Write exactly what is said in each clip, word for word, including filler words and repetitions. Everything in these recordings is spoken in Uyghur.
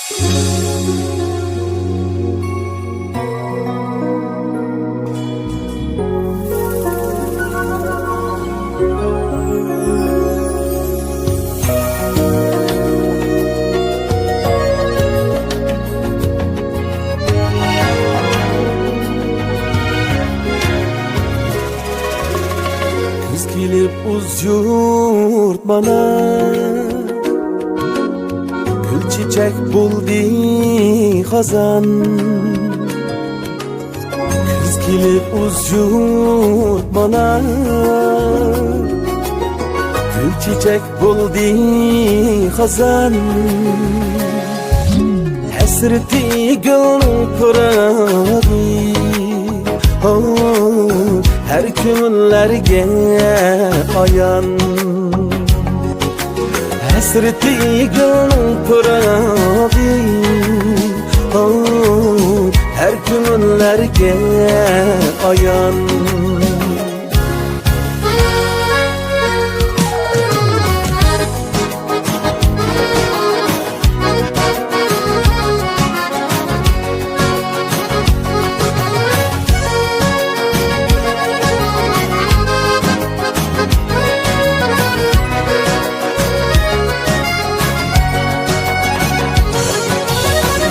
كۈز كېلىپ ئۇز يۇرت مانا، گۈل چېچەك بولدى خازان. كۈز كېلىپ ئۇز يۇرت مانا، گۈل چېچەك بولدى خازان. ھەسرىتى گۈلنىڭ پۇراقى، ھو، ھەر كۆڭۈللەرگە ئايان. ھەسرىتى گۈلنىڭ پۇراقى، ھو، ھەر كۆڭۈللەرگە ئايان.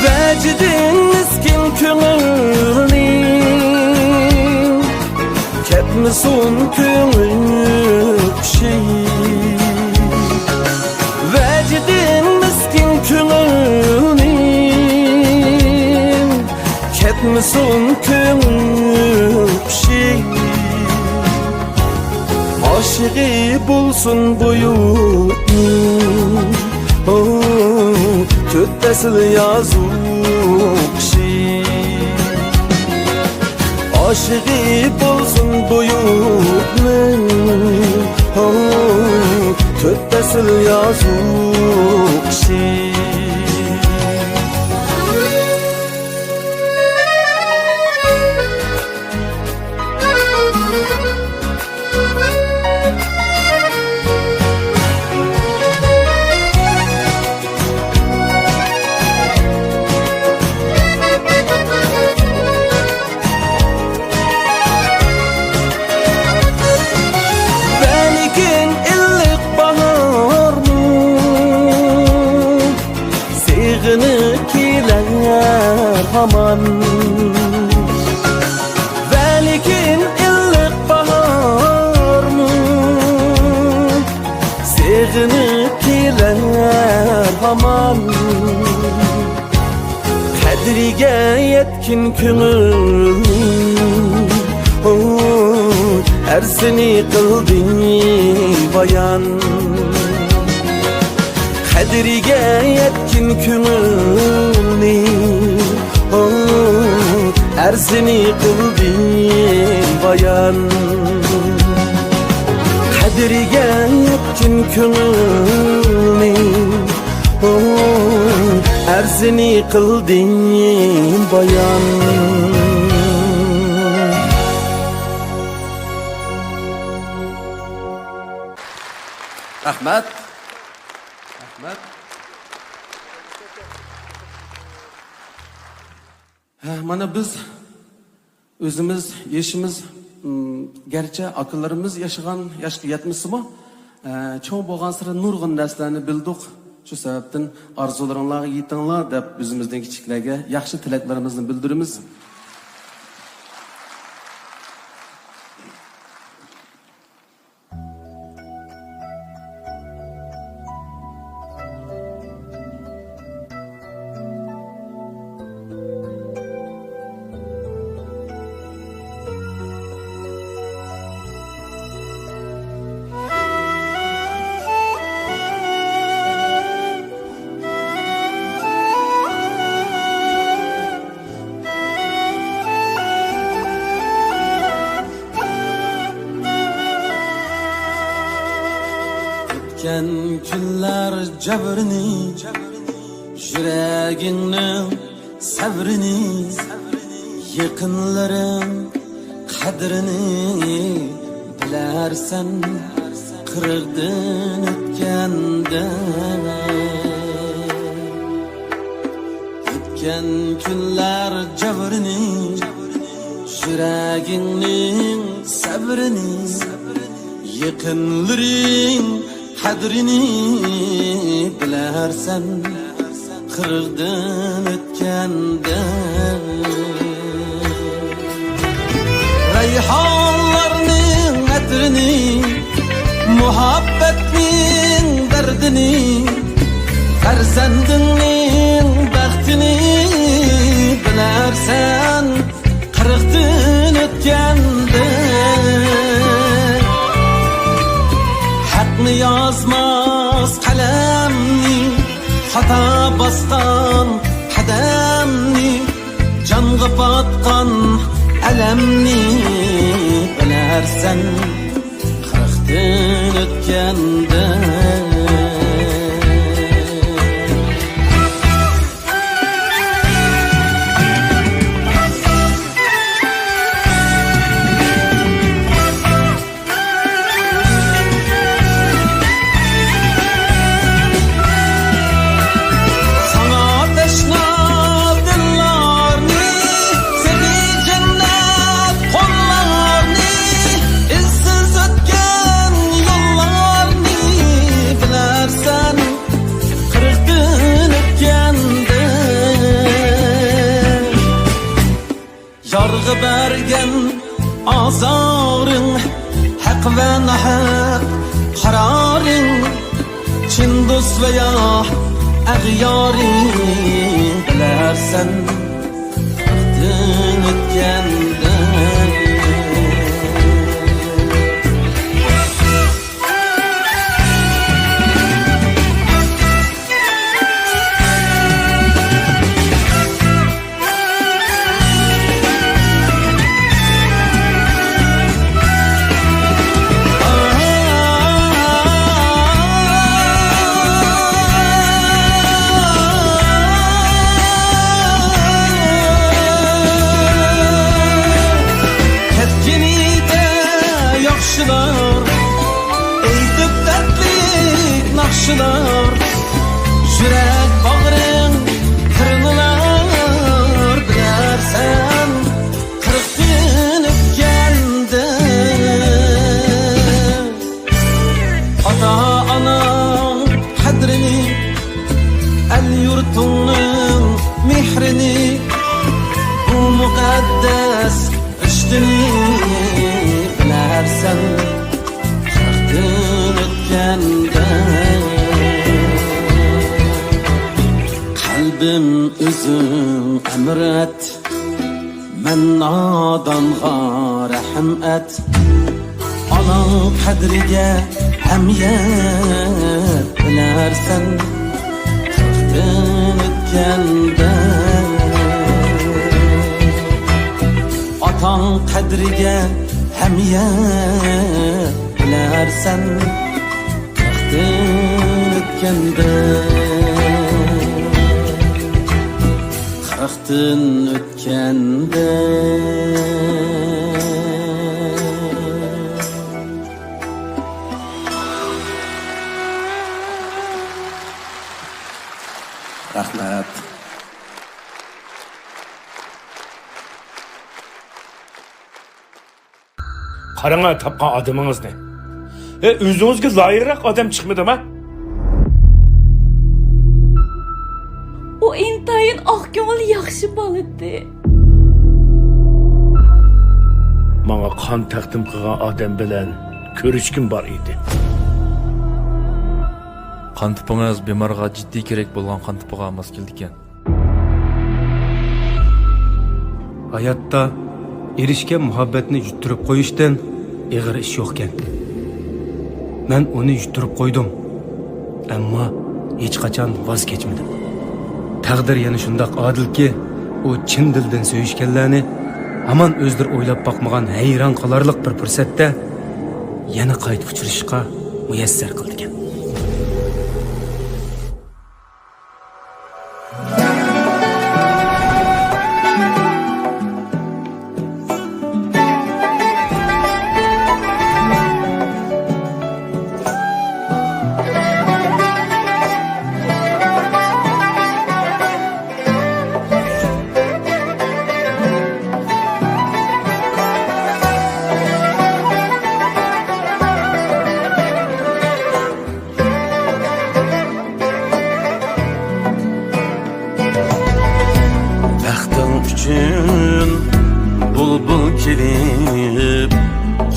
ۋەجىدىڭ مىسكىن كۆڭۈلنى، كەتمىسۇن كۆڭۈل قۇشى. ۋەجىدىڭ مىسكىن كۆڭۈلنى، كەتمىسۇن كۆڭۈل قۇشى. ئاشىقى بولسۇن بۇ يۇرتنىڭ، ئو، تۆت پەسىل يازۇ قىشى. ئاشىقى بولسۇن بۇ يۇرتنىڭ، ھو، تۆت پەسىل يازۇ قىشى. بەلكىم ئىللىق باھارمۇ سېغىنىپ كېلەر ھامان. بەلكىم ئىللىق باھارمۇ سېغىنىپ كېلەر ھامان. قەدرىگە يەتكىن كۆڭۈلنىڭ، ئۇ، ئەرزىنى قىلدى بايان. قەدرىگە يەتكىن كۆڭۈلنىڭ، ئۇ، ئەرزىنى قىلدى بايان. قەدرىگە يەتكىن كۆڭۈلنىڭ، ئۇ، ئەرزىنى قىلدى بايان. رەھمەت. رەھمەت. ھە، مانا بىز ئۆزىمىز، يېشىمىز، م، گەرچە ئاكىلىرىمىز ياشىغان ياشقا يەتمىسىمۇ، ئە، چوڭ بولغانسېرى نۇرغۇن نەرسىلەرنى بىلدۇق. شۇ سەۋەبتىن ئارزۇلىرىڭلارغا يېتىڭلار دەپ ئۆزىمىزدىن كىچىكلەرگە ياخشى تىلەكلىرىمىزنى بىلدۈرىمىز. ئۆتكەن كۈنلەر جەبرىنى، يۈرەگىڭنىڭ سەۋرىنى، يېقىنلىرىڭ قەدرىنى بىلەرسەن قىرىقتىن ئۆتكەندە. ئۆتكەن كۈنلەر جەۋرىنى، يۈرەكنىڭ سەۋرىنى، يېقىنلىرىڭ قەدرىنى بىلەرسەن قىرىقتىن ئۆتكەندە. رەيھانلارنىڭ ئەترىنى، مۇھەببەتنىڭ دەردىنى، پەرزەندىڭنىڭ بەختىنى بىلەرسەن قىرىقتىن ئۆتكەندە. ھەقنى يازماس قەلەمنى، خاتا باسقان قەدەمنى، جانغا پاتقان ئەلەمنى بىلەرسەن قىرىقتىن ئۆتكەندە. ساڭا تەشنا دىللارنى، سېنى جەننەت قوللارنى، ئىزسىز ئۆتكەن يوللارنى بىلەرسەن قىرىقتىن ئۆتكەندە. يارغا بەرگەن ئازارىڭ، ھەق ۋە ناھەق قارارىڭ، چىن دوست ۋە يا ئەغيارىڭ بىلەرسەن قىرىقتىن ئۆتكەندە. كەتكىنىدە ياخشىلار، ئېيتىپ دەردلىك ناخشىلار، يۈرەك باغرىڭ تىرنىلار بىلەرسەن قىرىقتىن ئۆتكەندە. ئاتا-ئاناڭ قەدرىنى، ئەل-يۇرتۇڭنىڭ مېھرىنى، بۇ مۇقەددەس رىشتىنى بىلەرسەن قىرىقتىن ئۆتكەندە. قەلبىم ئۆزۈڭ ئەمر ئەت، مەن نادانغا رەھىم ئەت. ئاناڭ قەدرىگە ھەميەت بىلەرسەن قىرىقتىن ئۆتكەندە. ئاتاڭ قەدرىگە ھەميەت بىلەرسەن قىرىقتىن ئۆتكەندە. قىرىقتىن ئۆتكەندە. رەھمەت. قاراڭا تاپقان ئادىمىڭىزنى. ئە، ئۆزىڭىزگە لايىقراق ئادەم چىقمىدىما؟ ئۇ ئىنتايىن ئاق كۆڭۈل، ياخشى بالىدى. ماڭا قان تەقدىم قىلغان ئادەم بىلەن كۆرۈشكۈم بار ئىدى. قان تىپىڭىز بىمارغا جىددىي كېرەك بولغان قان تىپىغا ماس كېلىدىكەن. ھاياتتا ئېرىشكەن مۇھەببەتنى يۇتتۇرۇپ قويۇشتىن ئېغىر ئىش يوقكەن. مەن ئۇنى يۇتتۇرۇپ قويدۇم، ئەمما ھېچقاچان ۋاز كەچمىدىم. تەقدىر يەنە شۇنداق ئادىلكى، ئۇ چىن دىلدىن سۆيۈشكەنلەرنى ھامان ئۆزلىرى ئويلاپ باقمىغان ھەيران قالارلىق بىر پۇرسەتتە يەنە قايتا ئۇچرىشىشقا مۇيەسسەر قىلىدىكەن.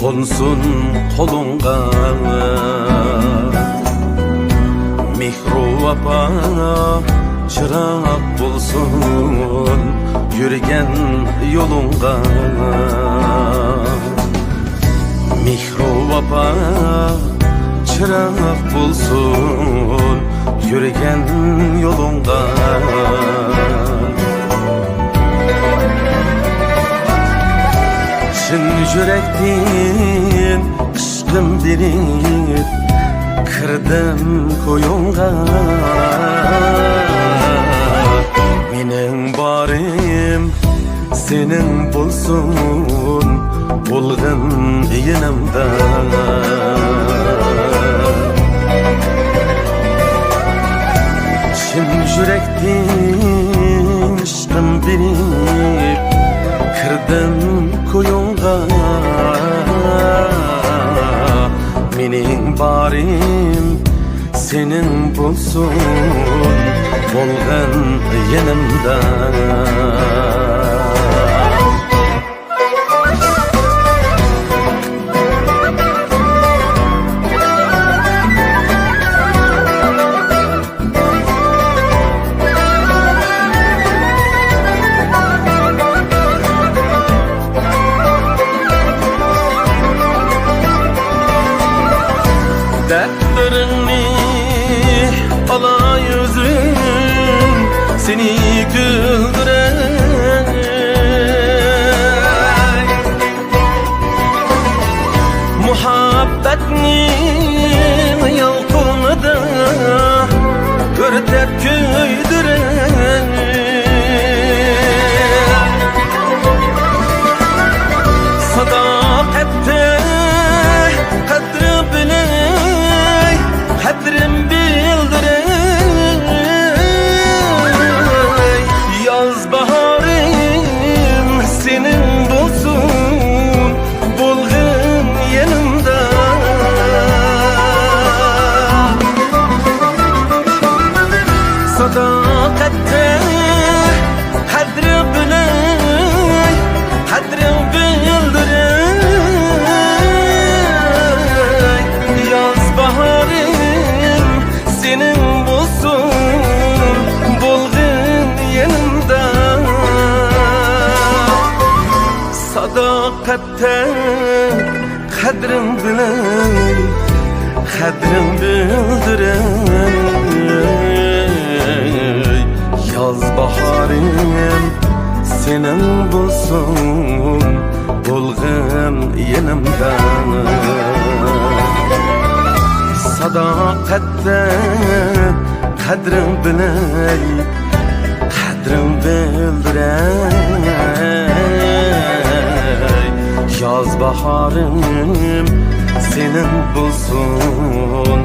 قونسۇن قولۇڭغا مېھرۇ ۋاپا، چىراغ بولسۇن يۈرگەن يولۇڭغا. مېھرۇ ۋاپا، چىراغ بولسۇن يۈرگەن يولۇڭغا. چىن يۈرەكتىن ئىشقىم بېرىپ كىردىم كويۇڭغا. مېنىڭ بارىم سېنىڭ بولسۇن بولغىن يېنىمدا. چىن يۈرەكتىن ئىشقىم بېرىپ كىردىم كويۇڭغا. مېنىڭ بارىم سېنىڭ بولسۇن بولغىن يېنىمدا. دەردلىرىڭنى ئالاي ئۆزۈم، سېنى كۈلدۈرەي. مۇھەببەتنىڭ يالقۇنىدا ئۆرتەپ كۆيدۈرەي. ساداقەتتە قەدرىڭ بىلەي، قەدرىم بىلدۈرەي. ياز باھارىم سېنىڭ بولسۇن بولغىن يېنىمدا. ساداقەتتە قەدرىڭ بىلەي، قەدرىڭ بىلدۈرەي. ياز باھارىم سېنىڭ بولسۇن بولغىن يېنىمدا. ساداقەتتە قەدرىڭ بىلەي، قەدرىڭ بىلدۈرەي. ياز باھارىم سېنىڭ بولسۇن بولغىن يېنىمدا. ساداقەتتە قەدرىڭ بىلەي، قەدرىڭ بىلدۈرەي. ياز باھارىم سېنىڭ بولسۇن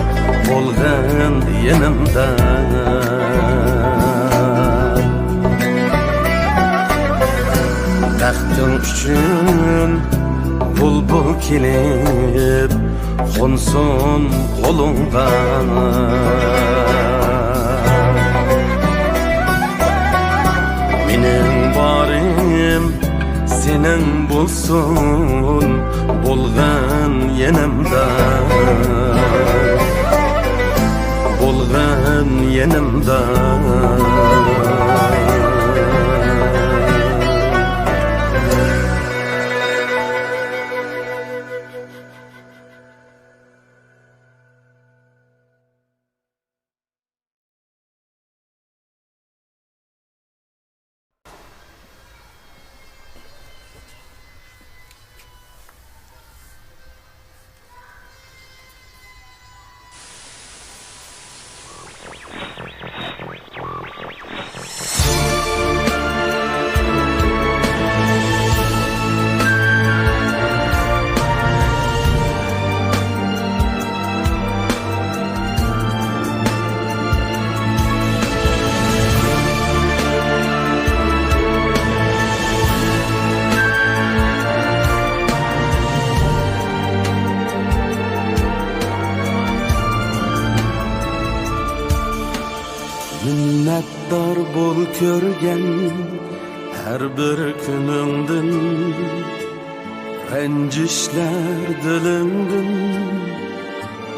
بولغىن يېنىمدا. بەختىڭ ئۈچۈن بۇلبۇل كېلىپ قونسۇن قولۇڭغا. مېنىڭ بارىم سېنىڭ بولسۇن بولغىن يېنىمدا، بولغىن يېنىمدا. مىننەتدار بول كۆرگەن ھەر بىر كۈنۈڭدىن. رەنجىشلەر دىلىڭدىن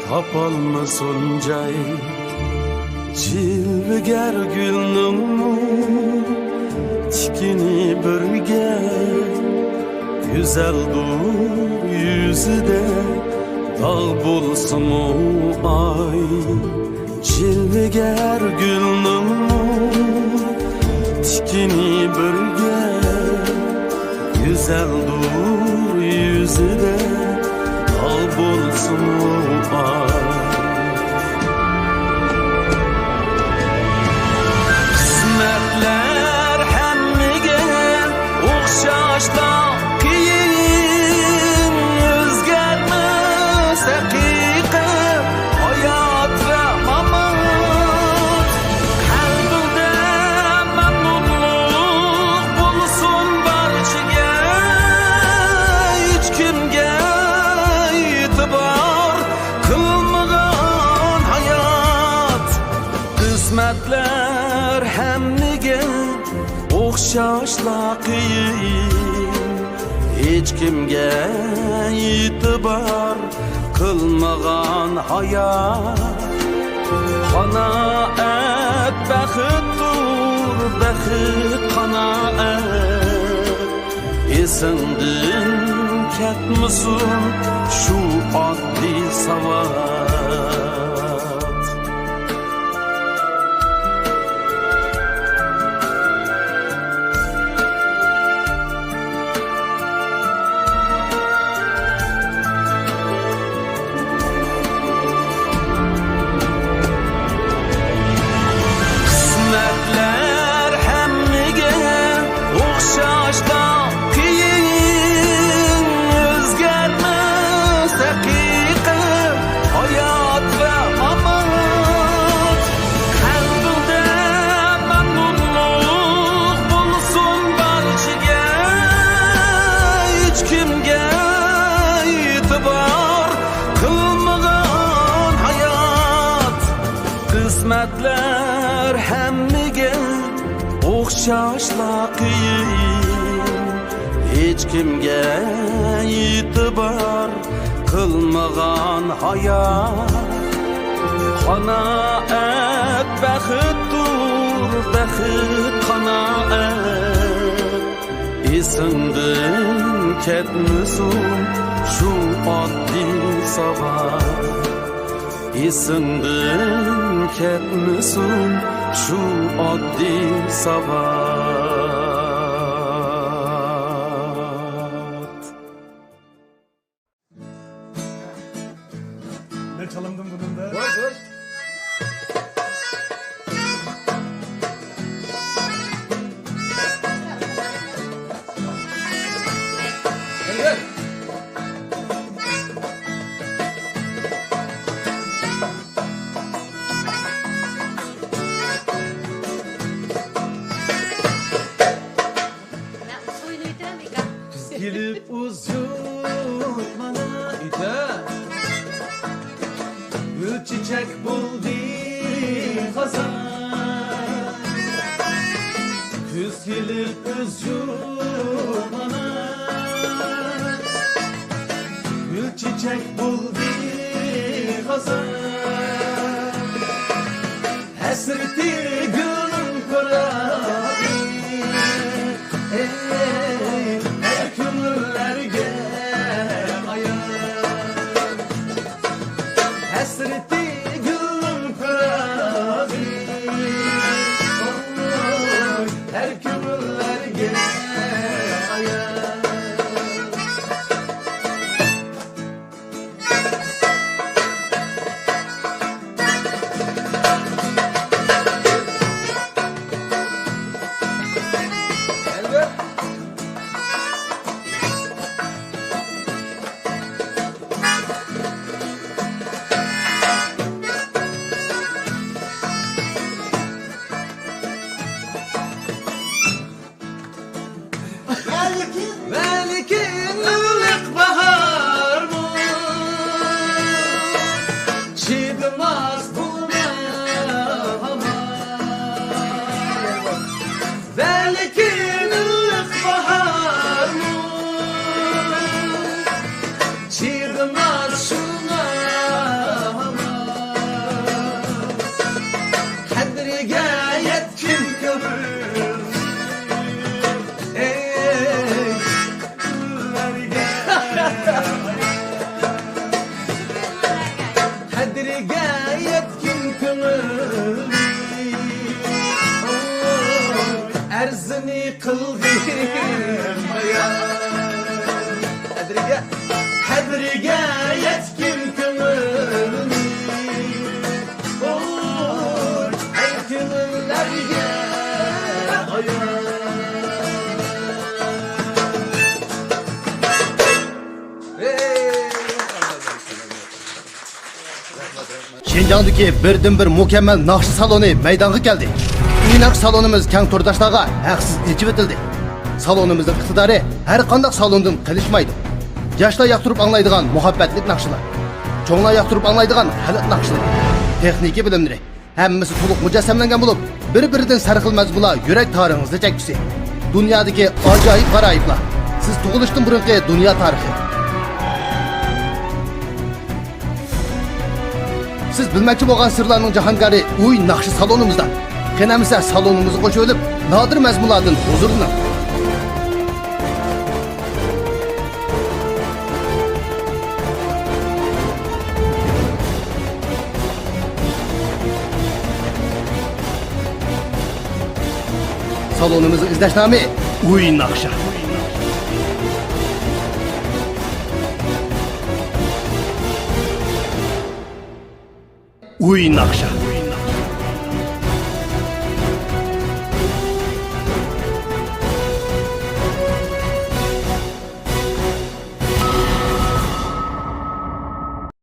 تاپالمىسۇن جاي. جىلۋىگەر گۈلنىڭمۇ تىكىنى بىرگە، گۈزەلدۇر يۈزىدە داغ بولسىمۇ ئاي. جىلۋىگەر گۈلنىڭمۇ تىكىنى بىرگە، گۈزەلدۇر يۈزىدە داغ بولسىمۇ ئاي. قىسمەتلەر ھەممىگە ئوخشاشلا قىيىن، ئۆزگەرمەس ھەقىقەت ھايات ۋە مامات. قەلبىڭدە مەمنۇنلۇق بولسۇن بارچىگە، ھېچكىمگە ئېتىبار قىلمىغان ھايات. قىسمەتلەر ھەممىگە ئوخشاشلا قىيىن، ھېچكىمگە ئېتىبار قىلمىغان ھايات. قانائەت بەختتۇر، بەخت قانائەت. ئېسىڭدىن كەتمىسۇن شۇ ئاددىي ساۋات. قىسمەتلەر ھەممىگە ئوخشاشلا قىيىن، ئۆزگەرمەس ھەقىقەت ھايات ۋە مامات. قەلبىڭدە مەمنۇنلۇق بولسۇن بارچىگە، ھېچكىمگە ئېتىبار قىلمىغان ھايات. قىسمەتلەر ھەممىگە ئوخشاشلا قىيىن، ھېچكىمگە ئېتىبار قىلمىغان ھايات. قانائەت بەختتۇر، بەخت قانائەت. ئېسىڭدىن كەتمىسۇن شۇ ئاددىي ساۋات. ئېسىڭدىن كەتمىسۇن شۇ ئاددىي ساۋات. Ne çalındım bunun da? Boş, boş. Gel, gel. كۈز كېلىپ ئۇزۇپ مانا، گۈل چېچەك بولدى خازان. كۈز كېلىپ ئۇزۇپ مانا، گۈل چېچەك بولدى خازان. ھەسرىتى گۈلنىڭ پۇراقى، ئەي، ھەر كۆڭۈللەرگە ئايان. ھەسرىتى گۈلنىڭ پۇراقى، ھەر كۆڭۈللەرگە ئايان. قەدرىگە يەتكىن كۆڭۈلنى، ئەرزىنى قىلدىم بايان. قەدرىگە، قەدرىگە يەتكىن كۆڭۈلنى، ئۇ ئەي كۆڭۈللەرگە ئايان. شىنجاڭدىكى بىردىنبىر مۇكەممەل ناخشا سالونى مەيدانغا كەلدى. ئۆي ناخشا سالونىمىز كەڭ تورداشلارغا ھەقسىز ئېچىۋېتىلدى. سالونىمىزنىڭ ئىقتىدارى ھەر قانداق سالوندىن قېلىشمايدۇ. ياشلار ياقتۇرۇپ ئاڭلايدىغان مۇھەببەتلىك ناخشىلار، چوڭلار ياقتۇرۇپ ئاڭلايدىغان خەلق ناخشىلىرى، تېخنىكا بىلىملىرى، ھەممىسى تولۇق مۇجەسسەملەنگەن بولۇپ، بىر-بىرىدىن سەرخىل مەزمۇنلار يۈرەك تارىڭىزنى چەككۈسى. دۇنيادىكى ئاجايىپ غارايىپلار. سىز تۇغۇلۇشتىن بۇرۇنقى دۇنيا تارىخى. سىز بىلمەكچى بولغان سىرلارنىڭ جاھانكارى ئۇي ناخشا سالونىمىزدا. قېنى ئەمىسە سالونىمىزغا قوشۇۋېلىپ، نادىر مەزمۇنلاردىن ھۇزۇرلىنىڭ. سالونىمىزنىڭ ئىزدەش نامى ئۇي ناخشا. ئۇي ناخشا.